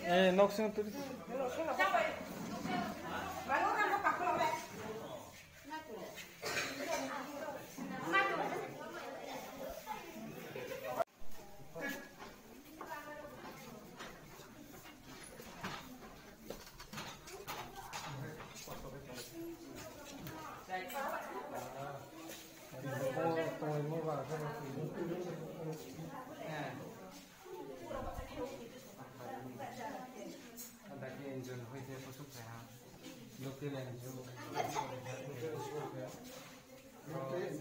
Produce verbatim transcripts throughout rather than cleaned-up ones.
Eh, nok sing turi. Local N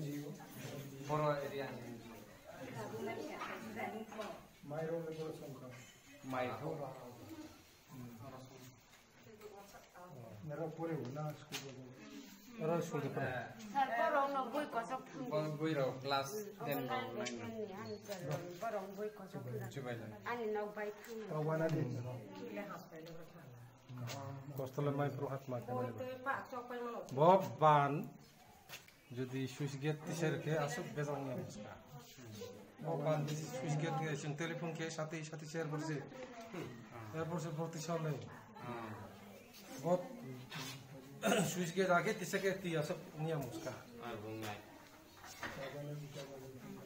G O. Boro area ni N G O. Mairok le boro songkha. Mairok. Nara pore na school go. Oro school go pore. Sir, borok no boi kosok thang. Bo-, boi rok class ten rok nine rok. Borok boi kosok thang. Chubai lai. Ani nok bai thang. Tawana din. Kosto le mai pro hat ma khe. Bo ban. Jodi switch gate tisai rwkhe aswk bejak wngya muska. O ban switch gate khe chwng telephone khe sati sati share borsi. Share borsi borti sale. Bo switch gate akhe tisai khe ti aswk wngya muska.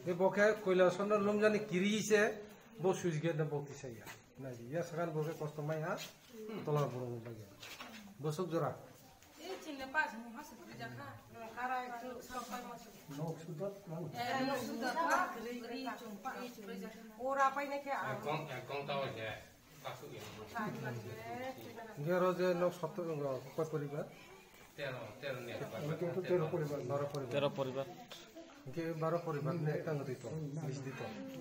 Tei bo khe koila sonno lumjani kiri se bo switch gate no bo tisai ya. Nai ya sakan bo khe kosto mai ha. Tola borok ni bagwi. Bosok jora. Nok sudat lang. Ora paina khe ang. Ekong, ekong tawa khe. Kasuk ya. Hingke oro je nok sotto, koi poribar? Tero, tero ni. Tero poribar. Baro poribar. Tero poribar. Hingke baro poribar ni ekta nw dito, list dito. Hingke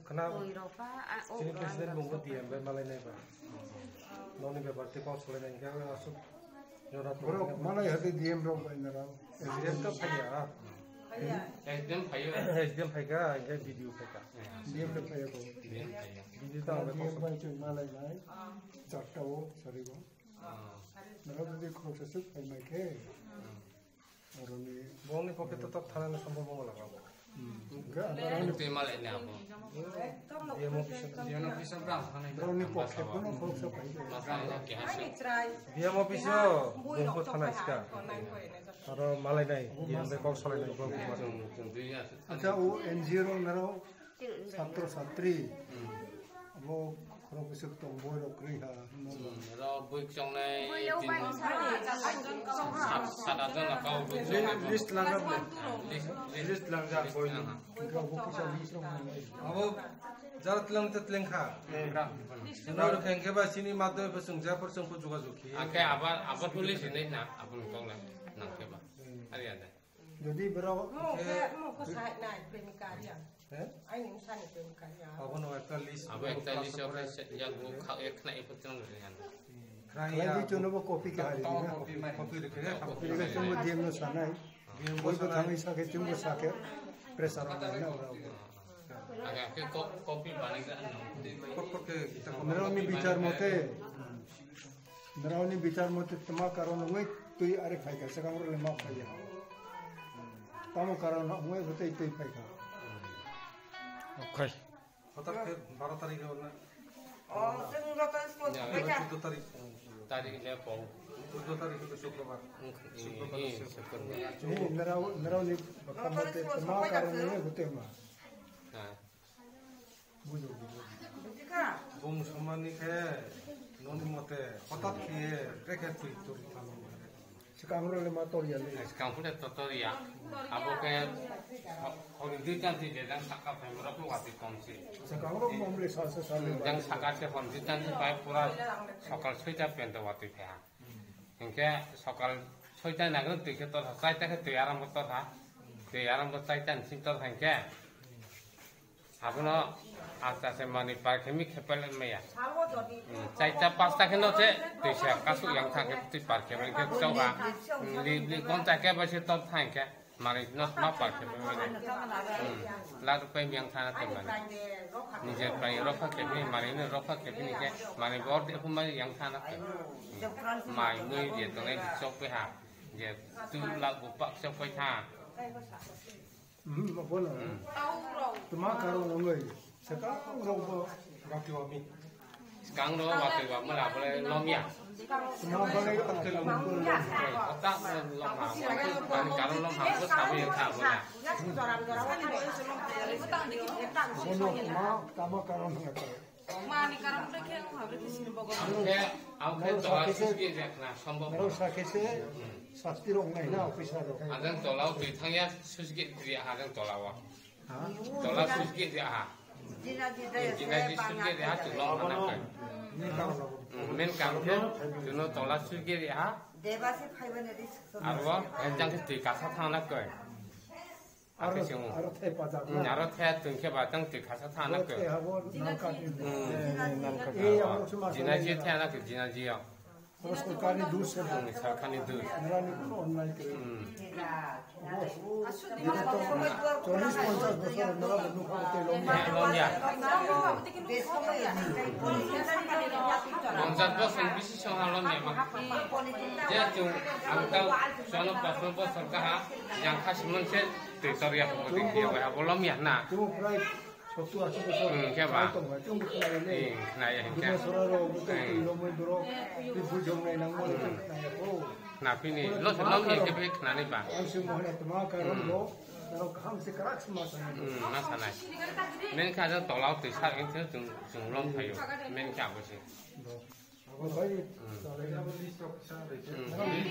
khna chini president bungbo D M bai malai nai ba. Nokni bepar tei kok salai nai hingke aswk jora borok manai hati D M rok bai nara. S D M ta phaiya. S D M phaiyo. S D M phaika, hingke B D O phaika. D M ta phaiya ko. B D O ta D M bai chwng malai nai. Charta o, sari o. Nara jodi khoroksa swk phai mai khe. Oroni. Bongni pocket to tok thanani sombhob wng laga bo. Twi malai ni abo. D M office. D M office bra thanai. Oroni pocket kono khoroksa phai. Masa ya ke hasil. D M office o bongko thanai ska. Aro malai nai, D M bai kok salai nai, bongko. Acha o N G O rok naro satro satri. Abo khorok bwswk tong boi rok kwrwi ha. Ro bui chongnai. Sat, sat ajon na kau bui chongnai. List langkha bwle. List, list langkha boi. Abo jara tlang te tlengkha. Ro khe ba sini madhyamik bwswng japor chwng ko jogajog khe. Akhe aba, aba tuli sini na, abun kong na, nang khe ba. Ari ada. Jodi bro. Mo khe, mo khe sai nai premika ya. He? Aini usani premika ya. Abono ekta list. Abo ekta list of ya go kha ek na ek tong re han. Khlai di chono bo copy kha. Copy mai. Copy re khe. Copy re chono D M no sanai. D M bo thangwi sakhe chwngbo sakhe. Pressure on na. Aga ke copy banai ga. Kok kok ke kita. Nrao ni bichar mote. Nrao ni bichar mote tma karon wngwi twi are phaikha, swkang rok le ma phaiya. Tamo karon wngwi bo tei twi phaikha. Okhai. Hotak khe baro tarik o na. O, chwng joto school. Ya, phaikha. Chuddo tarik. Tarik le pau. Chuddo tarik khe Shukrobar. Hmm, Shukrobar. Hmm, Shukrobar. Ni nrao, nrao ni bwkha mote tma karon wngwi bo twi ma. Ha. Bung somani khe noni mote hotat khe brekhe twi turi thangwi. Swkang rok le ma tor ya le. Swkang phude to tor ya. Abo khe hori dui tan si je jang saka phem rok watwi tong si. Swkang rok mo bole sa sa sa le. Jang saka se hori dui tan si pai pura sokal soita pento watwi phe ha. Hinkhe sokal soita nagwi twi khe tor ha, chaita khe twi aram bo tor ha. Twi aram bo chaita ni sing tor ha hinkhe. Abono asta se mani par khe mi khepel maya. Hmm, chaita pasta khe no se twi se kasu yang thang khe twi par khe mai khe chau ha. Hmm, li, li gonta khe bai se top thang khe mani no ma par khe mai maya. Hmm, la rupai mi yang thang khe mani. Nije pai rokha khe mi mani no rokha khe mi khe mani bor de khu mai yang thang khe. Hmm, mai mui je tongnai chok pe ha. Je tu la bu pak chok pai tha. Hmm, bono. Hmm. Tuma karo nongoi. Sekarang rok bo gati wami. Sekarang rok gati wami lah boleh lomya. Tuma boleh gati wami. Otak lomha, kami karo lomha, bos kami yang tak boleh. Bono tuma tama karo nongoi. Mani karon bai khe ang habri khe sini bogo. Ang khe, ang khe tola suski je khna sombok. Aro sakhe se sasti rok nai na officer rok. Ajang tola twi thangya suski tri ajang tola wa. Ha? Tola suski je ha. Jina ji de Jina ji suski je ha tu long mana kai. Ni ka lo. Men kam khe tuno tola suski je ha. Deba se phaiba ne ris. Arwa, jang khe twi kasa thangna kai. Aro, aro thai pajak na. Aro thai tun khe ba tang twi khasa thana khe. Thai habo nangka. Jina ji thana khe jina ji yo. Aro sarkar ni dus se. Sarkar ni dus. Nrani kono onnai kre. Chollis ponchas bochor nrani nukha te lomya. Lomya. Ponchas bochor bisi song ha lomya ma. Je chung ang ta sono pasno bochor kaha yang khasi mon se. Twi tor ya ko twi ya ba bolom ya na. Chwng prai sottur ashi bosor. Hmm, khe ba? Tong ba, chwng khna ya le. Hmm, khna ya hinkhe. Duna sora ro, buto twi romoi borok, twi bujong nai nang mo, khna ya ko. Na pini lo se lom ya khe be khna ni ba. Ang se mohna tma karon ro, aro kaham se karak se ma sanai. Hmm, ma sanai. Men kha jang tolao twi sa hinkhe chwng, chwng lom phaio. Men kha bo se. Bo bai. Hmm. Hmm.